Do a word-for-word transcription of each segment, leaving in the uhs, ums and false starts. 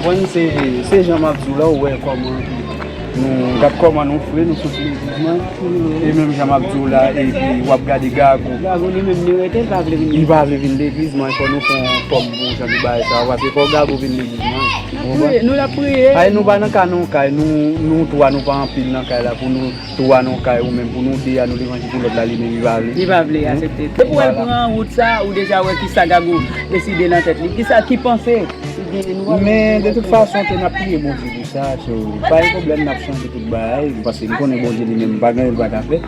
Mwen, se, se jan m ap di w la, ou wè kòman nou, gad kòman nou fre, nou sot legliz mwen. E menm jan m ap di w la, epi w ap gade Gagou. Gagou li menm li rete, li pa vle vin. Li pa vle vin legliz mwen, fò nou fè yon kòb pou jan de bagay sa, paske fò Gagou vin legliz mwen. N ap priye, nou l ap priye. Ay, nou pa nan ka nan kay, nou, nou twa, nou pa anpil nan kay la pou nou twa nan kay ou menm, pou nou de a, nou levanjil pou lòt la, li menm li pa vle. Li pa vle aksepte. Depi w wè l pran wout sa, ou deja wè kisa Gagou deside nan tèt li. Kisa, ki panse li genyen, nou pa. Men de tout fason, ke n ap priye Bondye pou sa, so, pa gen pwoblèm, n ap chanje tout bagay, paske m konnen Bondye li menm, pa gen anyen l pa ka fè.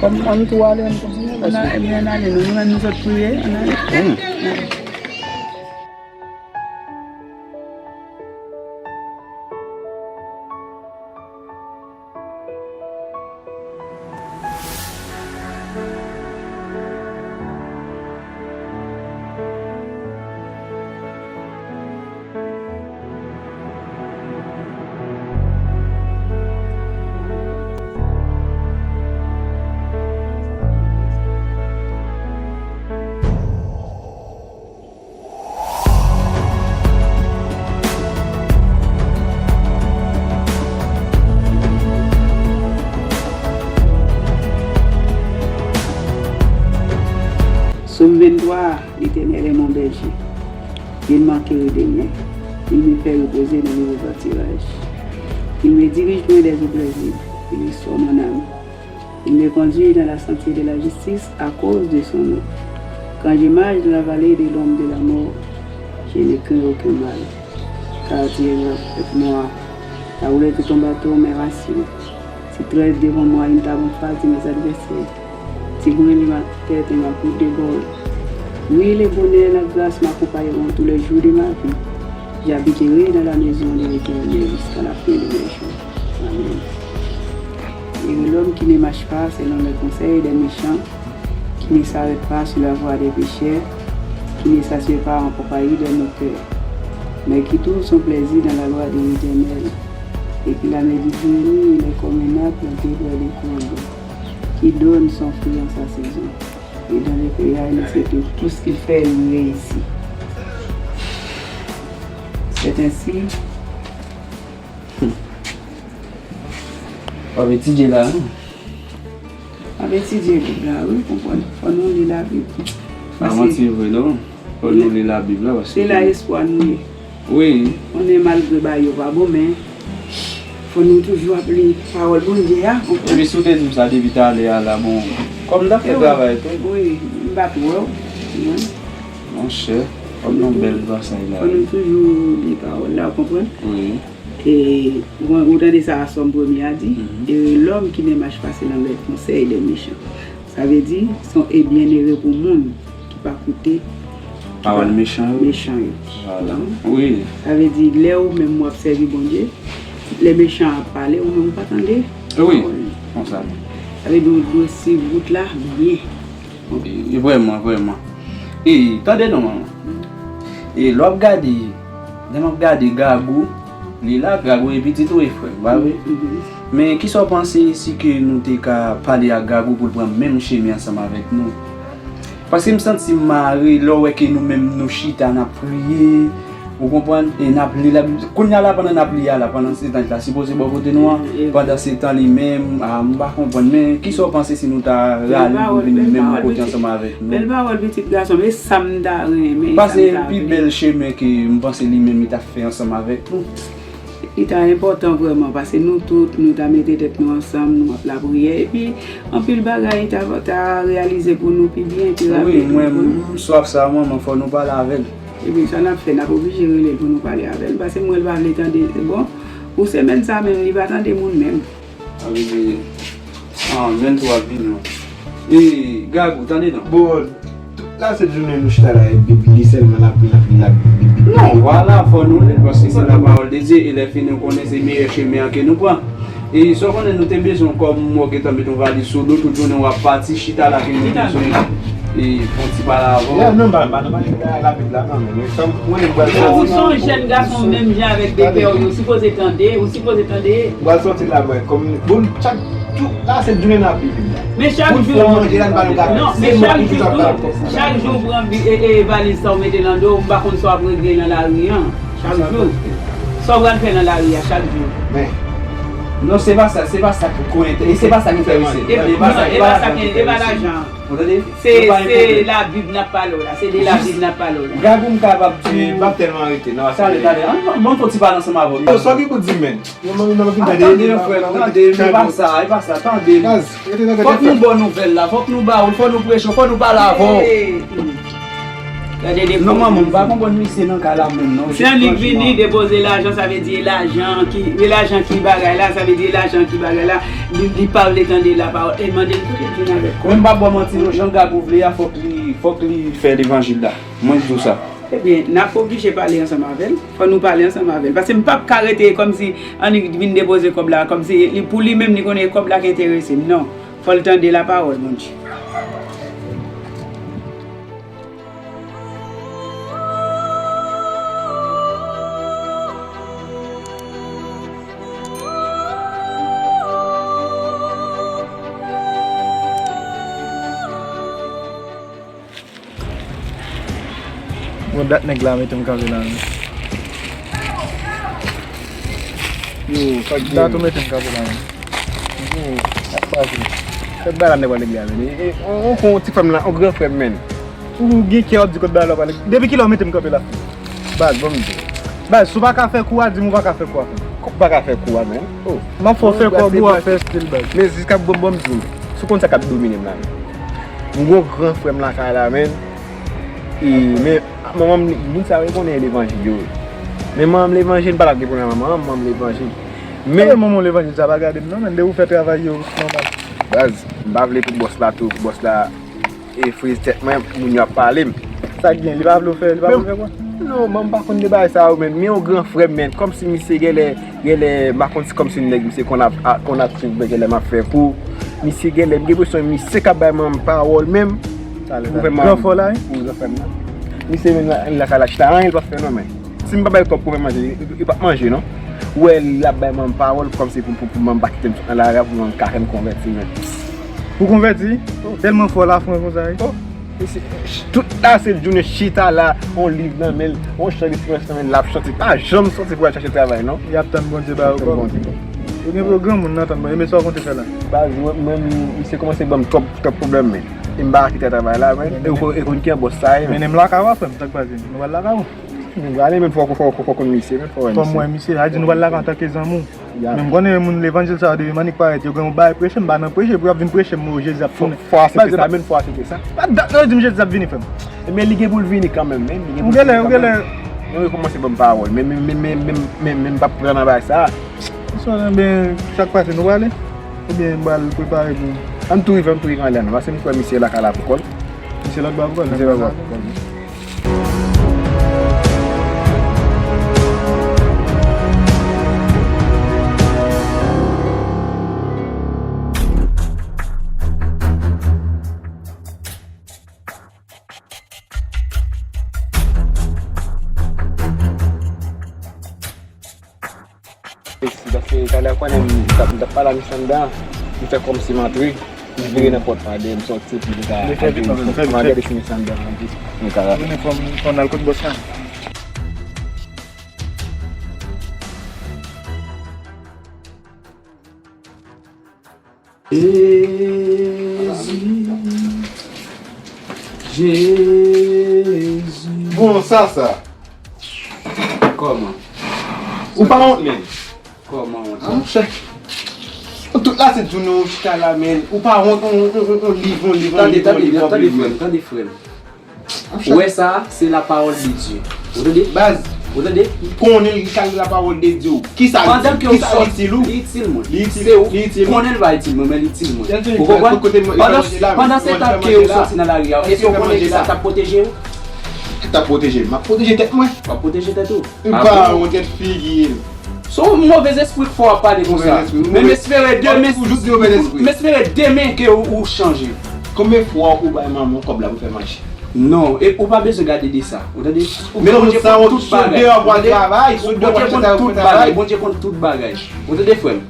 Kòm ann tou ale, ann kontinye, paske. Ebyen, ann ale, nou, nou menm, nou sot priye, ann ale. Sòm venntwa a, L'Éternel est mon berger, je ne manquerai de rien. Il me fait reposer dans de verts pâturages. Il me dirige près des eaux paisibles, il restaure mon âme. Il me conduit dans la sainteté de la justice à cause de son nom. Quand je marche dans la vallée de l'ombre de la mort, je ne crains aucun mal, car tu es là avec moi. Ta roulette et ton bâton me rassurent. Tu dresses devant moi une table en face de mes adversaires. Tu brilles ma tête et ma coupe déborde. Oui, le bonheur et la grâce m'accompagneront tous les jours de ma vie. J'habiterai dans la maison de l'Éternel jusqu'à la fin de mes jours. Amen. Heureux l'homme qui ne marche pas selon le conseil des méchants, qui ne s'arrête pas sur la voie des pécheurs, qui ne s'assied pas en compagnie des moqueurs, mais qui trouve son plaisir dans la loi de l'Éternel, et qui la médite jour et nuit. Il est comme un arbre planté près des courants d'eau, qui donne son fruit en sa saison, et dont le feuillage ne s'éteint. Tout ce qu'il fait lui réussit. C'est ainsi. W ap etidye la, non? M ap etidye Bib la, wi, konprann. Fò nou li Labib. Pa manti vre, non. Fò nou li Labib la, paske se la espwa nou ye. Wi. Konnen malgre bagay yo pa bon, men fò nou toujou ap li pawòl Bondye a, konprann? Epi si w te di m sa depi talè a la, bon, kòm m t ap fè travay tou. Wi, m pa t wè w. Monchè, kòm yon bèl pasaj la. Fò nou toujou li pawòl la, w konprann? Wi. E, bon, ou tande sa Sòm premye a di, Heureux l'homme qui ne marche pas selon les conseils des méchants. Sa vle di, se yon e byenere pou moun ki pa koute pawòl mechan yo. Mechan yo. Vwala. Wi. Sa vle di, lè ou menm w ap sèvi Bondye, lè mechan ap pale, ou menm ou pa tande pawòl li. Wi, konsa. Sa vle di, ou dwe swiv wout la byen. E, e, vrèman, vrèman. E, tande non, manman. E, lè w ap gade, lè m ap gade Gagou, li la, Gagou e pitit ou e frè m, pa vre? Men kisa w panse si ke nou te ka pale ak Gagou pou l pran menm chemen ansanm avèk nou? Paske m santi m mare lè w wè ke nou menm nou chita n ap priye, ou konprann, e n ap li Labib. Kounye a la, pandan n ap li a la, pandan se tan la sipoze bò kote nou an, pandan se tan li menm, a, m pa konprann, men kisa w panse si nou ta rale pou vin menm kote ansanm avèk nou? Bèl pawòl, pitit gason m, e sa m ta renmen, e sa m ta vle. Paske pi bèl chemen ke m panse li menm li t ap fè ansanm avèk nou. Li ta enpòtan vrèman, paske nou tout, nou ta mete tèt nou ansanm, nou ap lapriyè, epi anpil bagay ta, ta reyalize pou nou pi byen, pi rapid. Wi, mwen, m swaf sa, manman, fò nou pale avè l. Ebyen, sa n ap fè, n ap oblije rele l pou nou pale avè l, paske m wè l pa vle tande, bon, pou semèn sa menm, li pa tande moun menm. Sa vle di, ah, menm tou ap vini, non. E, Gagou, tande non. Bon, tout la sent jounen nou chita la, e Bib li sèlman n ap li, n ap li, n ap li, Bib, Bib, Bib. Non, vwala, fò nou li l, paske se la pawòl de Dye, e lè fini, ou konnen se meyè chemen an ke nou pran. E sa w konnen, nou te bezwen, kòm w gentan met yon valiz sou do, tout jounen w ap pati, chita la ke nou bezwen, e, fè yon ti pale avè w. Ya, non, pa, pa, non, pa, Labib la, non, men, men, kòm, mwen, mwen, mwen, ou se yon jèn gason, menm jan avèk de pè w yo, ou sipoze tande, ou sipoze tande. M pral sòti la, mwen, kòm, bon, chak jou, la, se jounen n ap li Bib la. Men chak jou, non, men chak jou, chak jou w pran bi-, e, e, valiz sa w mete nan do w, m pa konn sa w ap regle nan lari an. Chak jou. Sa w pral fè nan lari a chak jou? Men, non, se pa sa, se pa sa ki konyen, e se pa sa ki enterese. E pa sa ki enterese. Ou tande? Se, se Labib n ap pale w la. Se de Labib n ap pale w la. Gad pou m kapab di. M p ap tèlman rete. Non, talè, talè. An, bon, fò ti pale ansanm avè w. Sa w gen pou di m, men? Tande, non, frè, tande, e pa sa, e pa sa, tande. Fòk nou ba w nouvèl la, fòk nou ba w, fòk nou preche, fòk nou pale avè w. Gade de. Non, manman, m pa konprann misye nan kay la menm, non. Se annik vini, depoze lajan, sa vle di e lajan ki, e lajan ki bagay la, sa vle di e lajan ki bagay la. Li, li pa vle tande lapawòl. E mande l kote l vin avèk kòb. Men m p ap ba w manti, non, jan Gabou vle a, fòk li, fòk li fè levanjil la. Mwen di w sa. Ebyen, n ap oblije pale ansanm avè l. Fò nou pale ansanm avè l. Paske m p ap ka rete kòmsi annik vin depoze kòb la, kòmsi li, pou li menm, li konnen e kòb la ki enterese m. Non. Fò l tande lapawòl Bondye. Bon, dat nèg la mete m kanpe la, men. Yo, sa k gen? Dat ou mete m kanpe la, men. Yo, sa k pase? Fè bagay la nèg pale la, men. E, e, on, on, on ti fanm la, on gran frè m, men. Ou gen kè w ap di kot bagay la pale. Depi kilè w mete m kanpe la? Baz, bon, m di. Baz, si w pa ka fè kou a, di m ou pa ka fè kou a, frè m. Kou pa ka fè kou a, men. Oh. M ap fè w fè kòb ou ap fè stil, baz. Men ziska bon, bon, m di w. Si w konn sa k ap domine m la, men. M gon gran frè m lakay la, men. E, men, manman m, moun sa yo konnen levanjil yo. Men manman m levanjil, m pa t ap gen pwoblèm ak manman m, manman m levanjil. Men manman w levanjil sa pa gade m non, men depi w fè travay yo nòmal. Baz, m pa vle pou bòs la tou, pou bòs la e friz tèt mwen, moun yo ap pale m. Sa k gen, li pa vle w fè, li pa vle w fè kwa? Non, mwen m pa konn de bagay sa yo, men, men yon gran frè m, men, kòmsi misye genlè, genlè, m pa konn si kòmsi nèg misye konn ap, a, konn ap swiv mwen, genlè m ap fè kou. Misye genlè, m gen enpresyon misye k ap bay manman m pawòl menm. Pou fè manman m. Gran frè w la, wi? Wi, gran frè m la. Misye menm la, lakay la chita, anyen l p ap fè non, men. Si m pa bay kòb pou fè manje, li, li p ap manje, non. Ou wè, l ap bay manman m pawòl kòmsi pou, pou, pou manman m pa kite m sot nan lari a, pou manman m ka fè m konvèti, men. Pou konvèti? Oh. Tèlman fò la, fran konsa, wi. Oh. Mesye, tout la, se jounen chita la, on liv nan men l, on chan de silans nan men l, l ap chante. Pa janm soti pou al chache travay, non. Y ap tann Bondye ba yo kòb. Ou gen pou granmoun nan tann mwen, e men sa w konte fè la? Baz, mwen, mwen, misye kòmanse ban m twòp, twòp pwoblèm, men. E m pa ka kite travay la, men. E ou, e konn ki an bòs sa ye, men. Mennen m lakay ou a, frè m, sa k pase? Nou pral lakay ou? Nou prale, men fò, fò, fò, fò konn misye, men fò wè misye. Fò m wè misye, a di nou pral lakay antanke zanmi w. Ya. Men m konnen moun levanjil sa yo depi m annik parèt, yo gen yon bagay preche m, m pa nan preche, pou y ap vin preche m, o, Jezi ap tounen. Fò, fò aksepte sa, men fò aksepte sa. Pa dat non yo di m Jezi ap vini, frè m. Men li gen pou l vini kanmenm, men li gen pou l vini kanmenm. Ou genlè, ou genlè. Non, yo kòmanse ban m pawòl, men, men, men m p ap pran nan bagay sa. Sò, ben, sa k pase, nou prale? Oubyen m pral prepare pou. Ann tou rive, ann tou rive anlè non, paske m kwè misye lakay la pou kò l. Misye lòt bò a pou kò l. Misye lòt bò a pou kò l. Mèsi, paske talè konnen m t ap, m t ap pale a misye anndan, m fè kòmsi m antre, m vire nan pòt la dèyè m sòti pou m ta al vin sòti. M al gade si misye anndan antre, nou ka. Fò n al kot bòs la. Jezi. Jezi. Bon, sa, sa. Kòman? Ou pa wont, menm? Kòman wont? Ah, monchè. Tout la, se jounen ou chita la, menm. Ou pa wont, on, on, on, on liv, on liv, on liv, on liv, on liv. Tande, tande, tande, frè m, tande, frè m. Ou wè sa, se la parole de Dieu. Ou tande? Baz, ou tande? Konnen li ka li la parole de Dieu. Kisa li itil ou? Li itil mwen. Li itil, se ou. Li itil mwen. Konnen li pa itil mwen, men li itil mwen. Ou konprann? Pandan, pandan se tan ke ou soti nan lari a, èske ou konnen ki sa t ap pwoteje ou? Ki t ap pwoteje m? M ap pwoteje tèt mwen. W ap pwoteje tèt ou? M pa wont tèt figi l. Se yon movèzespri k fè w ap pale konsa. Men m espere demen, m espere demen ke ou, ou chanje. Konbyen fwa ou bay manman w kòb la pou fè manje? Non, e ou pa bezwen gade de sa. Ou tande? Men Bondye konn tout bagay. Ou tande? Bondye konn tout bagay. Bondye konn tout bagay. Ou tande, frè m?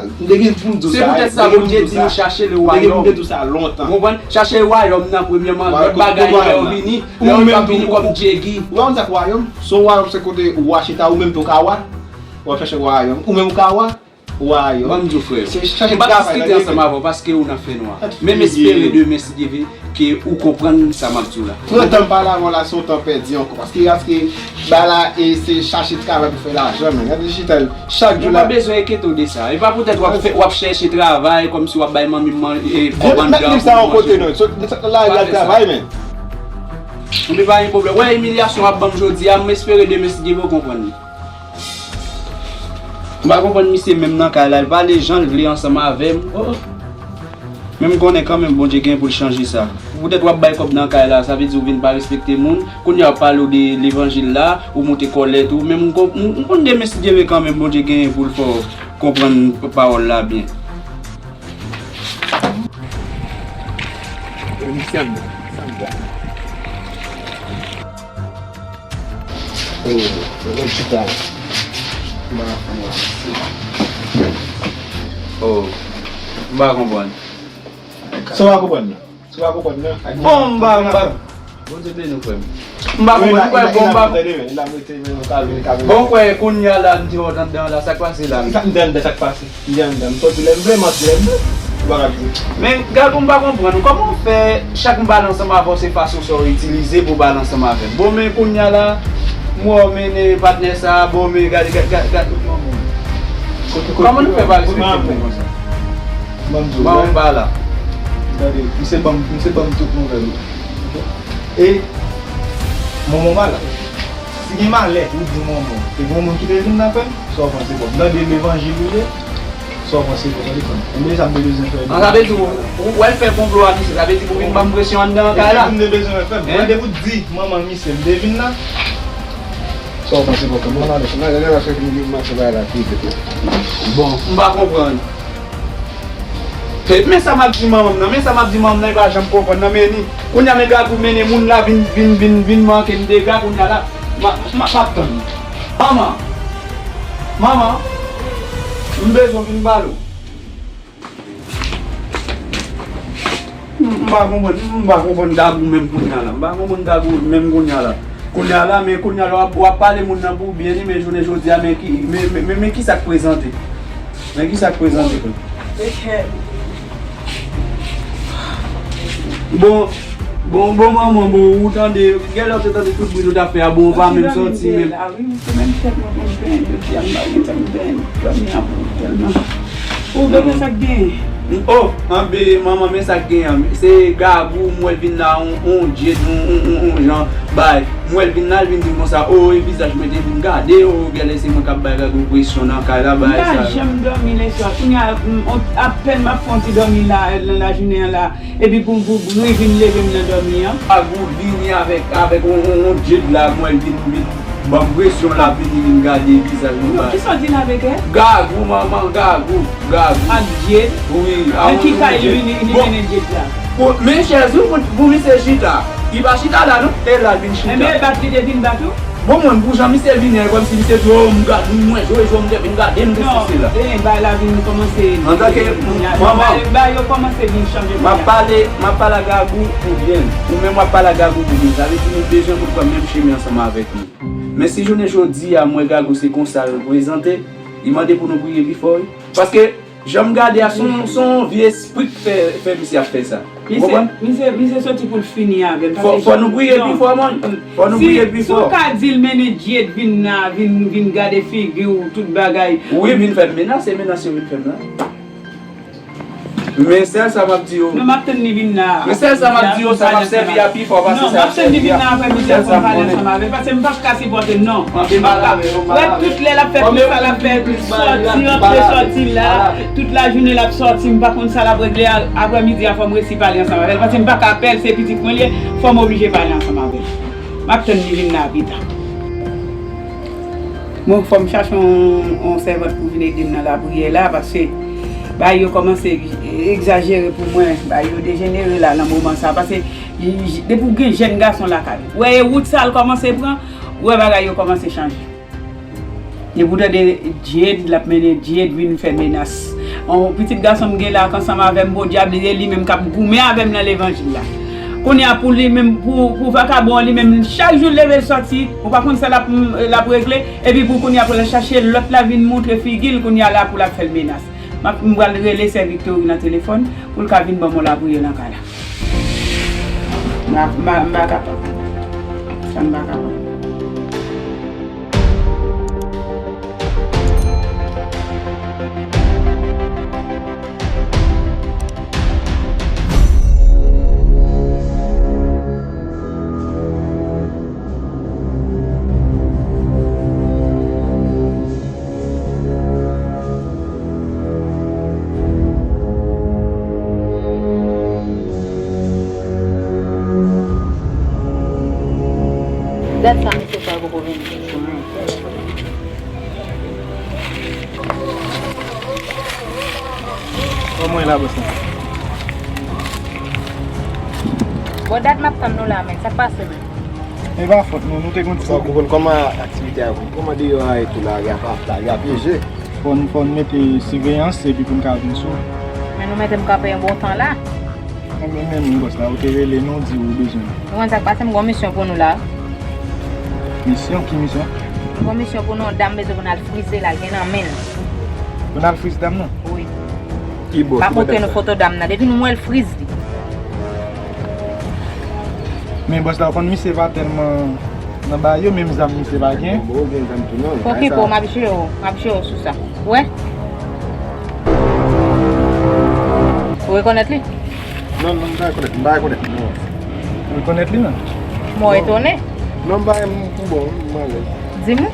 M te gen pou m di w sa. Se poutèt sa Bondye di nou chache le wayòm. M te gen pou m te di w sa lontan. Ou konprann? Chache wayòm nan premyèman, lòt bagay yo vini. Lè yo vini kòm Djegi. Ou konn sa k wayòm? Se yon wayòm, se kote wa chita, ou menm tou ka wa. W ap chache wayòm. Ou menm ou ka wa. Wayòm. Ban m di w, frè. Se chache travay. M p ap diskite ansanm avè w paske ou nan fènwa. Men m espere demen, si Dye vle, ke ou konprann sa m ap di w la. Pran tan m pale avè w la, se yon tan pèdi ankò. Paske, paske, bagay la, e se chache travay pou fè lajan, men. Gade chita l, chak jou la. Ou pa bezwen enkyete w de sa. E pa poutèt w ap fè, w ap chèche travay, kòmsi w ap bay manmi m manje, e, kòb anndan pou manje. Met liv sa yon kote, non. Sot, sot nan lari al travay, men. Ou pa gen pwoblèm. Wè, imilyasyon w ap ban m jodi a, m espere demen, si Dye vle, ou konprann li. M pa konprann misye menm nan kay la, l pale jan l vle ansanm avè m. Oh, oh. Men m konnen kanmenm Bondye gen pou l chanje sa. Poutèt w ap bay kòb nan kay la, sa vle di w vin pa respekte moun. Kounye a w ap pale w de levanjil la, ou moute kòlèt ou. Men m kon-, m, m konn demen si Dye vle kanmenm Bondye gen pou l fè w konprann pawòl la byen. Misye anndan, misye anndan. Oh, lè m chita. M pa konprann. Oh, m pa konprann. Sa w pa konprann nan? Sa w pa konprann nan? Bon, m pa, m pa. Bondye beni w, frè m. M pa konprann, m kwè, bon, m pa. Bon, m kwè, kounye a la, m te wè w t anndan la, sa k pase la? Sa m te anndan, sa k pase? M te anndan, m sòti lè m vle, m antre lè m vle. Ou pa ka di. Men, Gagou, m pa konprann ou. Kòman w fè, chak m pale ansanm avè w, se fason sa w itilize pou w pale ansanm avè m? Bon, men kounye a la, m wè w mennen patnè sa a, bon, men gade, gade, gade, gade tout manman. Kòman nou fè pa respekte moun konsa? Ban m di w, manman m pa la. Gade, misye ban m, misye ban m tout nouvèl ou. E manman w pa la. Si gen malè, ou di manman w. E gen yon moun ki te vin nan fè m, sa w panse, bon, m tande levanjil ou ye, sa w panse, bon, tande fè m. Ou konprann sa m te bezwen fè? An, sa vle di, ou, ou, w al fè konplo a misye, sa vle di pou vin ban m presyon anndan kay la? E sa m te bezwen fè m. Hein? Mwen depi w di manman misye m te vin la, sa w panse, bon, kòman la, mesye? Nan, nan, nan, nan, fè vin, vin mache bay la, pi vit. Bon, m pa konprann. E, men sa m ap di manman m nan, men sa m ap di manman m nan, li pa janm konprann nan, men ni. Kounye a, men Gagou mennen moun la vin, vin, vin, vin manke m dega, kounye a la, m a, m a, m ap tann. Manman, manman, m bezwen vin pale w. M, m pa konprann, m pa konprann Gagou menm kounye a la. M pa konprann Gagou menm kounye a la. Kounye a la, men kounye a la, w ap, w ap pale moun nan pou w byen, men jounen jodi a, men ki, men, men, men, men ki sa k prezante? Men ki sa k prezante, frè? Bon, bon, bon, manman, bon, ou tande, genlè w te tande tout bri nou t ap fè a, bon, ou pa menm sòti menm. Wi, se menm tèt mwen pou m benyen jodi a, m pa gen tan m benyen, dòmi an pou tèlman. Ou genyen sa k genyen? Oh, anben, manman, men sa k genyen an. Se Gagou, m wè l vin la, on, on djed, on, on, on, on jan, bay. M wè l vin la, l vin di m konsa, oh, e vizaj mwen te vin gade, oh, genlè se mwen k ap bay Gagou presyon nan kay la, bay sa. M pa janm dòmi lèswa. Kounye a, m, on, apèn m ap fè on ti dòmi la, nan lajounen an la. Epi pou, pou bri vin leve m nan dòmi an. Gagou vini avèk, avèk on, on, on djed la, m wè l vin, vin ban m presyon, l ap vini vin gade vizaj mwen. Kisa w di l avèk, eh? Gagou, manman, Gagou, Gagou. Ak djed? Wi, a on djed. Nan ki kay li vini, li mennen djed la? Bon, men chèz ou pou, pou misye chita. Li pa chita la, non? E la l vin chita. Enben, e bat li te vin bat ou? Bon, mwen, pou jan misye vini an, e kòmsi misye di, oh, m gad, m wè, jwe, jwe, m te vin gade, m te sesi la. Non, e, bagay la vin kòmanse. Antanke manman, bagay, bagay yo kòmanse vin chanje kounye a. M ap pale, m ap pale a Gagou pou byen. Ou menm w ap pale a Gagou pou byen. Sa vle di nou bezwen pou pran menm chemen ansanm avèk nou. Men si jounen jodi a, m wè Gagou se konsa l prezante, li mande pou nou priye pi fò, wi. Paske Jan m gade a, se yon, se yon vye espri k fè, fè misye ap fè sa. Ou konprann? Misye, misye soti pou l fini avè m. Fò, fò nou priye pi fò, man. Fò nou priye pi fò. Si, si w ka di l mennen djed vin la, vin, vin gade figi w, tout bagay. Wi, vin fè m menase, menase yo vin fè m la. Men sèl sa m ap di yo. Non, m ap tann li vin la. Men sèl sa m ap di yo, sa m ap sèvi a pi fò pase sa y ap sèvi a. Non, m ap tann li vin la aprèmidi a pou m pale ansanm avè l, paske m p ap ka sipòte, non. M p ap ka. Wè, tout lè l ap fè tout sa l ap fè, sòti, rantre, sòti la, tout lajounen l ap sòti, m pa konn sa l ap regle a, aprèmidi a fò m resi pale ansanm avè l, paske m pa ka pè l, se pitit mwen li ye, fò m oblije pale ansanm avè l. M ap tann li vin la pita. Bon, fò m chache yon, yon sèvant pou vin ede m nan lapriyè la, paske bagay yo kòmanse egzajere pou mwen, bagay yo dejenere la nan moman sa, paske depi w gen jèn gason lakay ou, wè e wout sa l kòmanse pran, ou wè bagay yo kòmanse chanje. Depi w tande djed, l ap mennen djed vin fè menas. On pitit gason m gen la k ansanm avè m, podyab, li, li menm k ap goumen avè m nan levanjil la. Kounye a pou li menm, pou, pou vakabon an li menm, chak jou l leve l sòti, ou pa konn sa l ap, l ap regle, epi pou kounye a pou l al chache lòt la vin montre figi l, kounye a la pou l ap fè l menas. M ap, m pral rele sè Victory nan telefòn pou l ka vin ban m yon lapriyè nan kay la. M pa, m pa, m pa kapab. Sa m pa kapab. Dat sa misye fè poko vin. Kòman e la, bòs la? Bon, dat m ap tann nou la, men sa k pase, men? E pa fòt nou, nou te konn ti pwoblèm. Ou konn kòman aktivite a, kòman deyò a ye tou la, lari a pa, lari a pyeje. Fò n, fò n mete siveyans epi pou n ka vin sou. Men nou mete m kanpe yon bon tan la. Mwen menm, bòs la, ou te rele nou, di ou bezwen. Ou konn sa k pase, m gon misyon pou nou la. Misyon? Ki misyon? M gon misyon pou nou, yon dam bezwen pou n al frize la, l gen nan men l. Pou n al friz dam nan? Wi. Ki bò? M ap montre nou foto dam nan. Depi nou wè l friz li. Men bòs la, ou konn misye pa tèlman nan bagay yo, menm zam misye pa gen. Bon, ou gen zam tou non. Fò ki po, m ap jere w, m ap jere w sou sa. Ou wè? Ou rekonèt li? Non, non, m pa rekonèt, m pa rekonèt, non. Ou rekonèt li, non? Mwen etone. Non, m pa, m, m bon, m alèz. Di m.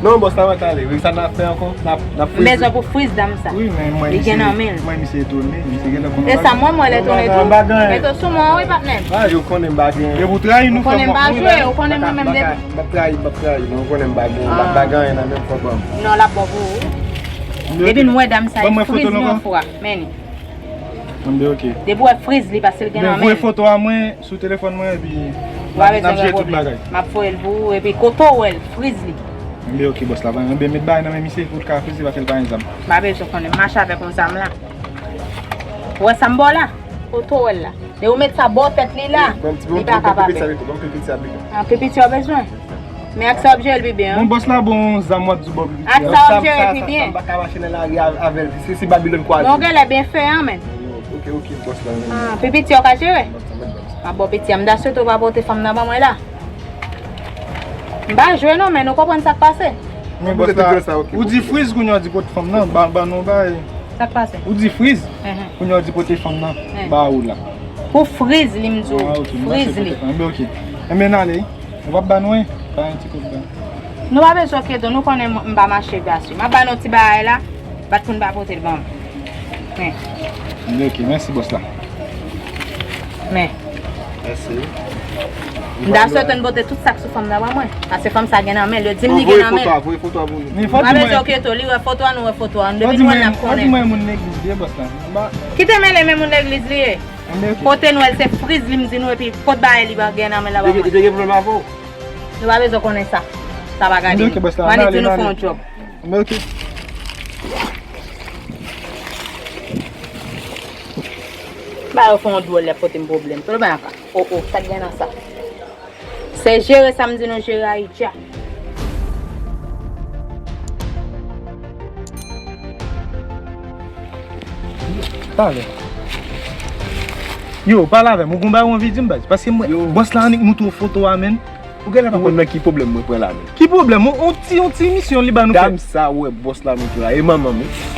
Non, bòs la, mwen t ale. Wi, sa n ap fè ankò? N ap, n ap friz. M bezwen pou friz dam sa. Wi, men mwen, li gen nan men l. Mwen, misye etone. Misye gentan konn. E sa, mwen, mwen etone tou. M pa gen. Mete w sou mwen, wi, patnè. A, yo konnen m pa gen. Depi w trayi nou, konnen m pa jwe, ou konnen mwen menm depi. M ap trayi, m ap trayi, non, ou konnen m pa gen, m pa gen anyen nan men m, fò ban m. Non, l ap bon pou ou. Depi nou wè dam sa, friz yon fwa. Men li. Anben, ok. Depi w wè friz li, paske l gen nan men l. Voye foto a mwen sou telefòn mwen, epi n ap jere tout bagay. M ap voye l pou ou, epi kote w wè l, friz li. Anben, ok, bòs la. Anben, met bagay nan men misye pou l ka frize, paske l pa gen zam. M pa bezwen konnen, m mache avèk yon zam la. Ou wè sa m ba w la? Kote w wè l la? Depi w met sa bò tèt li la, li pa kapab. Ban m pi piti a pito, ban m pi piti a pito. An, pi piti w bezwen? Men ak sa w ap jere l pi byen, wi. Bon, bòs la, bon, zam w ap di w ba w pi piti a. Ak sa w ap jere l pi byen. Sa m pa ka mache nan lari a, avè l. Se, se Babilòn kwaze. Men w genlè byen fè an, men. Ok, ok, bòs la. An, pi piti a w ka jere? M ap ba w piti a. M ta swete w pa pote fanm nan ban mwen la. M pa jwe non, men nou konprann sa k pase. Men bòs la, ou di friz kounye a w di pote fanm nan, ba, ba nou bay. Sa k pase? Ou di friz, kounye a w di pote fanm nan, ba ou la. Pou friz li, m di w. Friz li. Anben, ok. Anben, n ale. Ou p ap ba nou, wi? Pa yon ti kout ba. Nou pa bezwen kado, nou konnen m, m pa mache grasye. M ap ba nou ti bagay la, bat pou n pa pote l ban m. Men. Ok, mèsi, bòs la. Men. Mèsi. M ta swete n pote tout sa k sou fanm nan ban mwen. Paske fanm sa gen nan men l, yo di m li gen nan men l. Voye foto a, voye foto a pou nou. Pa bezwen kado, li wè foto a, nou wè foto a. Depi nou wè l, n ap konnen. Fò di mwen moun legliz li ye, bòs la. Kite mele men moun legliz li ye. Kote nou wè l se friz li m di nou epi kot bagay li pa gen nan men l la ba mwen. Li te gen pwoblèm avè w? Nou pa bezwen konnen sa. Sa pa gade nou. M annik di nou fè yon djòb. Ba yo fè yon dwòl lè pote m pwoblèm. Pwoblèm anka. O, o, sa k gen nan sa? Se jere sa m di nou jere Ayiti a. Pale. Yo, pale avè m. Ou gon bagay ou anvi di m, baz? Paske mwen, bòs la annik moutre w foto a, menn. Ou genlè pa konn nan ki pwoblèm mwen pran la, menn. Ki pwoblèm? On, on ti, on ti misyon li ba nou fè. Dam sa wè bòs la moutre la. E manman m, wi.